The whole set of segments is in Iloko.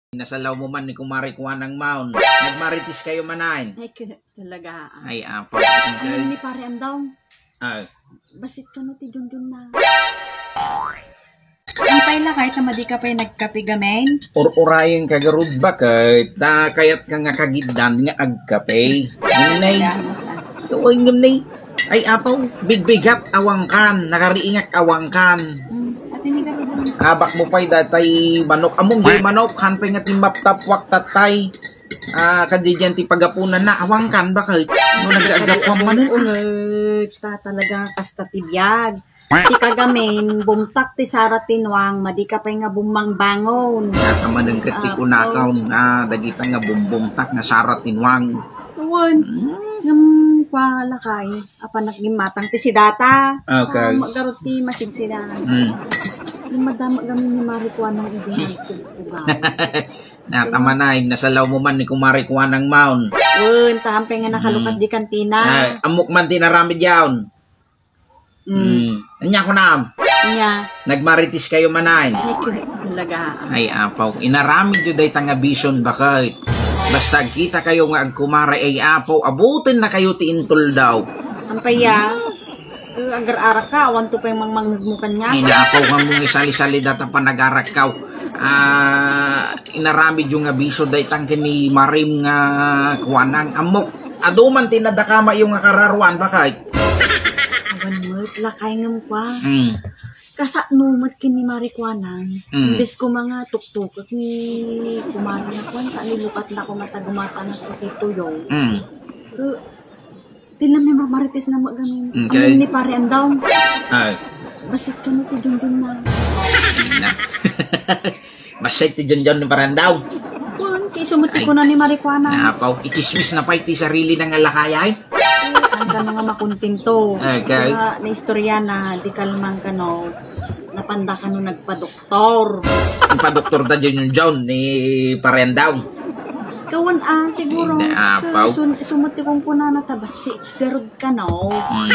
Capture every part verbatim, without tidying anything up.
Nasalaw mo man ni Kumare Kuanang maon. Nagmarites kayo manen. Ay, ka-, talaga, ah. Ay, apo. Ay, ni Pare Andong. Ay. Bassit kano ti Junjun na. Ang pay lakay, ta madi ka pay nagkape gamin? Ur-urayen ka garud, baket. Ta kayat ka nga kagiddan nga agkape. Nay. Ay, ngem nay. Ay, apo, bigbigat a wangkan, nakariingak a wangkan. Hmm, ati ni garud. Abak mo pay datay manok. Ammom jay manok, han pay nga timmaptappuak tatay. Ah, kadi dian ti pagapunan na, a wangkan, baket. No nagagapuan manen. Unget, ta talaga kasta ti biag. Ti kagamin, bumtak ti sara ti nuang, madi ka pay nga bummangbangon. Nakamaneng ket ti kunakaw, ah, dagita nga bumbumtak nga sara ti nuang. Wen, ngem kua lakay, apanak gimmatang ti sidata. Okay. Ah, magarot ti masidsidan. Hmm. Ngem madama gamin ni Mare Kuanang idi nga agsugaw. Natamanay, nasalaw mo man ni Kumare Kuanang maon. Wen, ta han pay nga nakalukat di kantina. Ay, ammok man ti inaramid yaon. Mm. Mm. Ania kunam? Ania? Nagmarites kayo manen. Ay, talaga. Ay, apo. Inaramid yo dayta nga bision, baket. Basta agkita kayo nga agkumare, ay, apo, abutenna kayo ti intuldaw. Ampaya? Hmm. Eh, agar-arak ka, awan to pay mangmangngeg mo kaniak. Ay, apo, nga mo nga isali-sali data panagarak ka. Ah, inaramid yo nga bisio dayta ken ni Marem nga Kuanang. Ammok, adu man ti nadakama yo nga kararuan, baket. Awan met, lakay ngem kua. Mm. Kasano met ken ni Mare Kuanang. Mm. Imbes ko nga tuktukek ni kumare na kuan, ta nilukat na ko matagumatan na ko ti tuyo. Mm. Eh, ti la mi mamarites na met gamin. Okay. Amin ni Pare Andong. Ay. Bassit kano ti Junjun na. Na. Bassit ti Junjun ni Pare Andong. Kuan, kay isu met ti kuna ni Mare Kuanang. Apo, itsismis na pay ti sarili na nga lakay, ay. Ay, ang kano nga makontento. Okay. Kaya naistorya na, di kalman kano, napanda kano nagpadoktor. Nagpadoktor da Junjun ni Pare Andong. Kawan, ah, siguro, ay, na, apo. Isu met ti kunkunana ta bassit garud kano. Mm.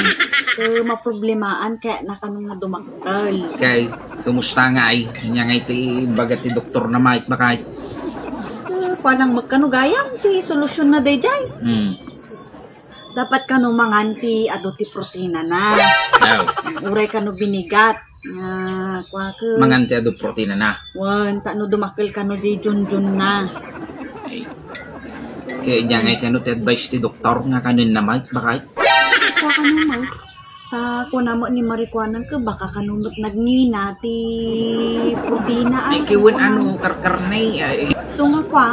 Ket maproblemaan ket nakano nga dumakkel. Kay, kumusta ngay? Ania ngay ti ibaga ti doktor na, Mike, baket? Eh, kua lang met kano gayam ti solusionna daydiay. Mm. Dapat kano mangan ti adu ti proteina na. Aw. Uray kano binigat. Nga, kua ket mangan ti adu proteina na. Wen, ta no dumakkel kano di Junjun na. Ay. Kaya ania ngay kano ti advice ti doktor nga kanen na, Mike, baket? Kua kano, Mike. Ta kuna met ni Mare Kuanang ket baka kano met nagngina ti proteina, ay, ket wen kano, karkarne, ay. So nga kua,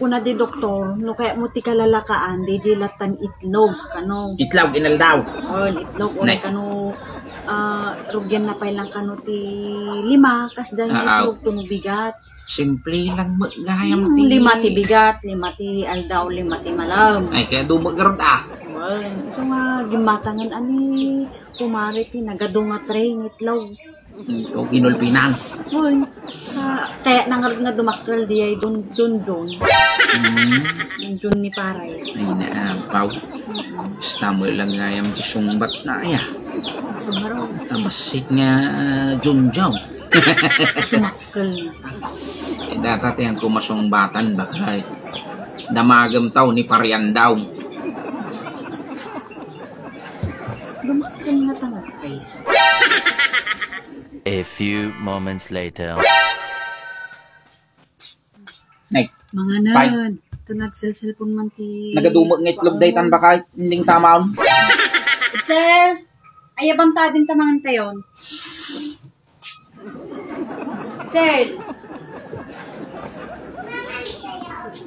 kuna di doktor, no kayat mo ti kalalakaan, di di latan itlog, kano. Itlog, inaldaw. Oh, itlog, uray kano, ah, rugian na pay lang kano ti lima, kasdiay nga itlog, no bigat. Simple lang met gayam ti lima ti bigat, lima ti aldaw, lima ti malem. Ay, kaya dumo garud, ah. Wen, isu nga gimmatangen ani, kumare ti nagadu nga tray nga itlog. Mm, o kinulpinan. Wen, ah, kaya nangarud nga dumakkel di ay Junjun. Mm. Junjun ni Pare. Ay, naampaw. Mm-mm. Basta mo lang gayam ti sungbat na, aya. Sumaro. Ang bassit nga, ah, Junjun. Dumakkel. Eh, data ti ang kumasungbatan, baket. Damagem taw ni Pariandaw. Dumakkel nga tanga, guys. A few moments later. Nay. Manganan. Ito nagselselpon man ti nagadumo nga itlog daytan, baket. Hindi tamaon. Itzel, ayabam ta din tamangan tayon. Sel.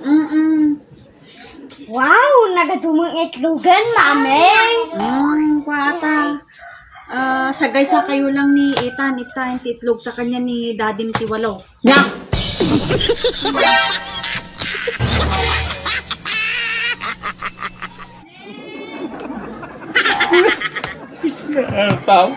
Mm-mm. Wow, nagadumo nga itlogan, Mami. Mm, kuwata. Ah, sagaysa kayo lang ni Ethan, Ethan, ti itlog ta kanya ni Dadim ti walo. Nya! Pau?